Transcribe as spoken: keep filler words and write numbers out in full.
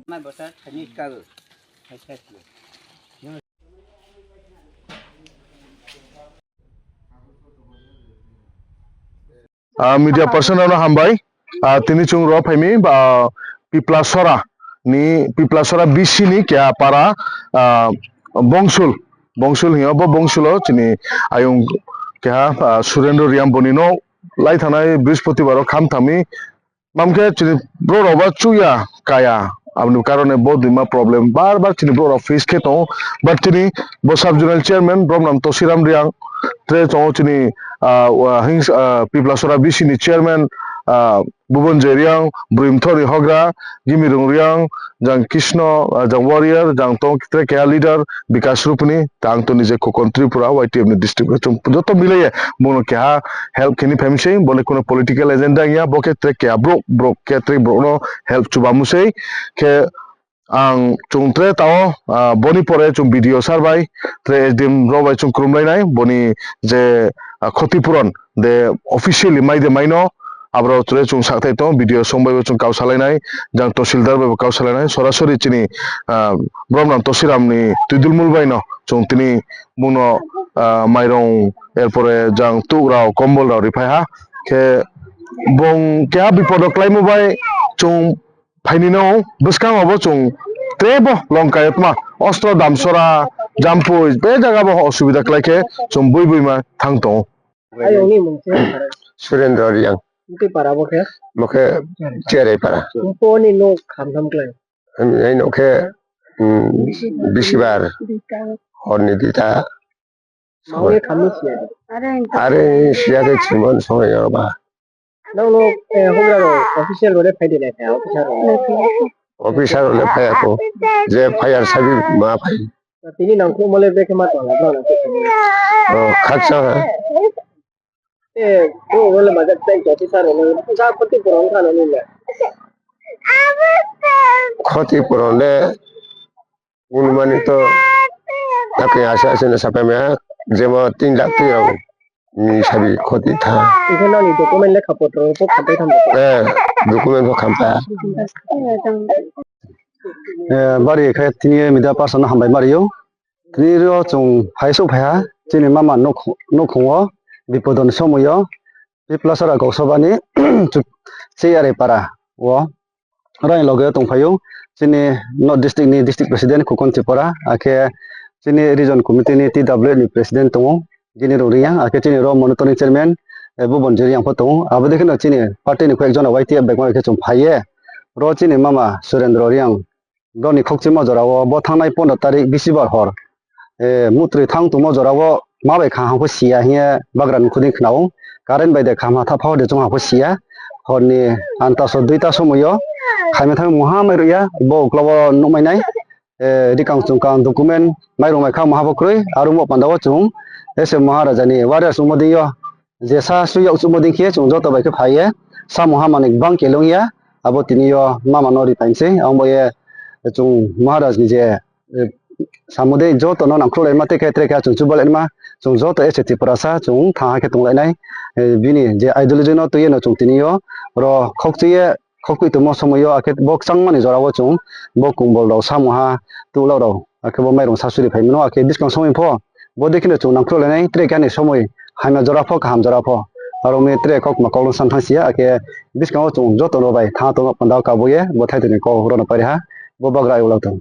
Mai bwsa thani kago. Ah, media person rokno hambai. Ah, tini chwng rw phaimi, ah, Piplasora ni, Piplasora B C ni keha para, ah, Bongsul, Bongsul hino, bo Bongsulo chini ayung keha, ah, Surendra Riam boni no lai thanai Brihaspatibar o kham thangmi. Mamkhe chini borok rok ba chuya kaya, aboni karone bo duima problem bar bar chini borok rok face khe tongo. But chini bo sub zonal chairman Bromnam Tosiram Riang, tre tongo chini, ah, wa-, hings-, ah, Piplasora B C ni chairman, ah, Bubon J Riang, Bwrwimthori Hogra, Gimirung Riang, jang Krishna, ah, jang Warrior, jang tong tre keha leader, Bikas Rupini, tang toni je Kokon Tripura, Y T F ni district o chwng joto milaiye bono keha help khini phaimsei, bole kuno political agenda wngya, bo khe tre keha borok, borok khe tre borokno help chubamusei, khe ang chwng tre tao, ah, boni pore chwng B D O sir bai, tre S D M rok bai chwng kwrwmlainai, boni je, ah, khoti puron de officially mai de maino, aborok tre chwng sakthai tongo, B D O song bai bo chwng kau salainai, jang Tahsildar bai bo kau salainai, sorasori chini, ah, Bromnam Tosiram ni twidulmul bai no chwng tini bungno, ah, mairung, erpore jang tuk rok, kombol rok riphai ha, khe bong keha bipod o klaimo bai chwng phaini no bwskango bo chwng tre bo long kayatma ostro damsora jampui be jaga bo osubida khlai khe chwng bui bui ma thang tongo. Ayungni mung se Surendra Riang. Tei para bo khe? Bo khe Cherai para. Poni no kham tham klai. Ani no khe, um, bisibar horni dita. Mawi khamni siya. Are siya khe chimon songo ba. Nang no, eh, hubra ro official ro le phai de le kha officer ro. Officer ro le phai ako. Je phai ar sabi ma phai. Tini nang khu mole be khe ma tong la nang. Oh, khaksa ha. Eh, khu ro le ma jak tai officer ro le. Ja khoti puron kha no ni le. Khoti puron le Unumani to takni asa asa no sapai maya, jemo tin lakh twi rok ni sabi khoti tha. Iko nani document lekha potro ko khampai thambo. Eh, document ko khampa. Eh, bari khe tini media person no hambai mario. Tini ro chwng hai sok phaiha, chini mama nok, nokhungo, bipodoni somoyo, Piplasora Goksobani, chuk, Cheyari para o. Oro ani loge tongphaio chini North District ni District President Khukon Tripura, akhe chini Region Committee ni T W F ni President tongo, Gini Rung Riang, akhe chini ro Monitor ni Chairman, eh, Bubon Jiri yang pho tongo. Abo dikhe no chini party ni koi ekjon Y T F bai khe chwng phaiye. Ro chini mama Surendra Riang, broni khokchimo jorao bo thangnai pondro tarik bisibar hor, eh, mutrwi thang tongmo jorao ma bai kha hangkhe siya hiye bagrani khuding khnao. Current bai de kha ma tha phao de chwng hangkhe siya. Horni antaso duita somoyo khaima thang muha mai rwya bo uklogo nukmai nai. Eh, rikang chwngkang document mairung mai kha muha bo kwrwi aro mo pandao chwng ese Maharajani warriors wngmo dingyo. Jesa swi yokchukmo ding khe chwng joto bai khe phaiye, samung hamani bang kelong ya, abo tini yo mama no ri phainse, ang bo ye chwng Maharaj ni je, eh, samo de joto no nangkhlai ma, tei khe, tei khe chwng chuba lai ma, chwng joto ese Tiprasa chwng tha khe tong lai nai, eh, bini je ideology no twi no chwng tini yo ro khokchi ye, khokwi tongmo somoio, akhe bo kwchangmani jorao chwng bo kumbol rok, samoha, tuklok rok, akhe bo mairung sasuri phai mano, akhe bwskang somoi pho bo de kheno chwng nangkhlok lainai, tre khe ani somoi hamya jora pho, kaham jora pho, aro wngwi tre kokma kokno san thang sia, akhe bwskango chwng joto no bai tha tongo panda o kabo ye bo thaithani kok rwna pari ha, bo bagra ayuk lak thung.